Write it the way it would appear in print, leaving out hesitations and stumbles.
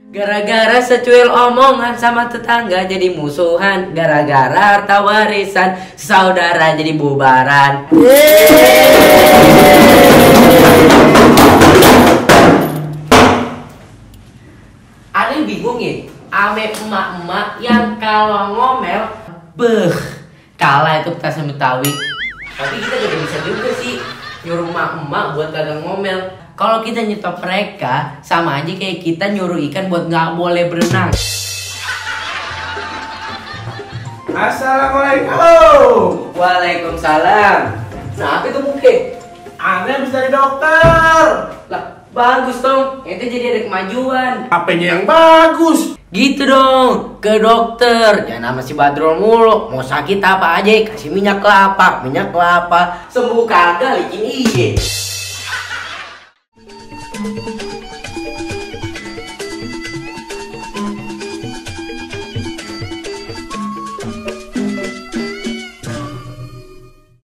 Gara-gara secuil omongan sama tetangga jadi musuhan. Gara-gara harta warisan saudara jadi bubaran. Ada yang bingung ya, ame emak-emak yang kalau ngomel kalah itu petasan Betawi. Tapi kita juga bisa juga sih nyuruh emak-emak buat kagak ngomel. Kalau kita nyetop mereka, sama aja kayak kita nyuruh ikan buat nggak boleh berenang. Assalamualaikum. Waalaikumsalam. Nah, apa itu mungkin? Anda bisa jadi dokter. Lah, bagus dong. Itu jadi ada kemajuan. HP-nya yang bagus. Gitu dong, ke dokter. Jangan sama si Badrul mulu. Mau sakit apa aja, kasih minyak kelapa. Minyak kelapa sembuh kagak licin iye.